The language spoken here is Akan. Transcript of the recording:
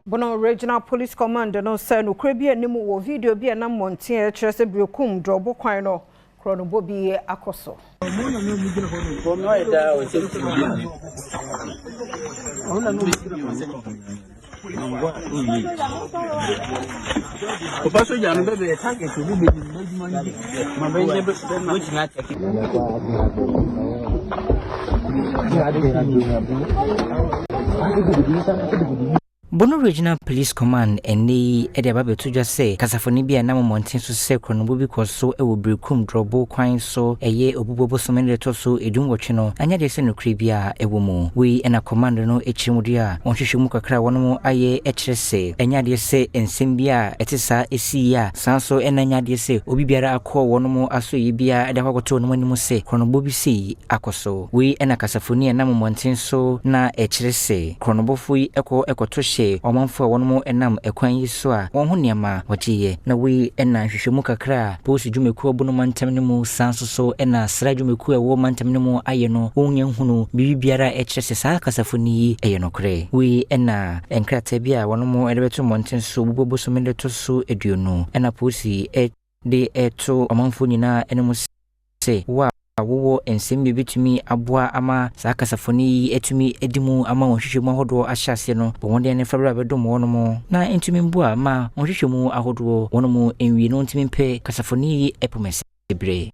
Bono Regional Police Command no sɛ nokorɛ bi anim wɔ video bi a ɛnam mmɔnten a ɛkyerɛ sɛ Berekum drɔbo kwan no korɔnobɔ bi akɔ so. Bono Regional Police Command ɛnnɛ yi de aba abɛto dwa sɛ kasafoni bi a ɛnam mmɔnten so sɛ korɔnobɔ bi kɔ so wɔ Berekum Drɔbo kwan so ɛyɛ Obubuo bosome no da ɛtɔ so dunwɔtwe no anyɛ adeɛ sɛ nokorɛ biara wɔ mu. Wei na Command no kyerɛ mu deɛ a wɔn nhwehwɛmu kakra a wɔnom ayɛ kyerɛ sɛ ɛnyɛ adeɛ sɛ nsɛm bi a ɛte saa sii a saa nso na ɛnyɛ adeɛ sɛ obi biara akɔ wɔnom asoɛeɛ biara de akɔ akɔto wɔnom anim sɛ korɔnobɔ bi sei akɔ so. Wei na kasafoni a ɛnam mmɔnten so na ɛkyerɛ sɛ korɔnobɔfoɔ yi kɔ kɔto hyɛ ɔmanfoɔ a wɔnom nam ɛkwan yi so a wɔn ho nneɛma wɔgyeeɛ. Na wei na nhwehwɛmu kakra a polisi dwumakuo a ɛwɔ Bono mantam no mu saa nso so na sraa dwumakuo a ɛwɔ mantam no mu ayɛ no wɔnnya nhunu biribi biara a ɛkyerɛ sɛ saa kasafoni yi yɛ nokorɛ. Wei na nkrataa bi a wɔnom de bɛto mmɔnten so bobɔ bosome da ɛtɔ so 20 na polisi de reto ɔmanfoɔ nyinaa anim sɛ wo a wowɔ nsɛm bi a ɛbɛtumi aboa ama saa kasafoni yi atumi adi mu ama wɔn nhwehwɛmu ahodoɔ ahyɛ aseɛ no, bɔ mmɔden fa berɛ a bɛdom wɔnom na ɛntumi mboa ma wɔn nhwehwɛmu ahodoɔ wɔnom nwie na wɔntumi mpɛ kasafoni yi poma berɛ.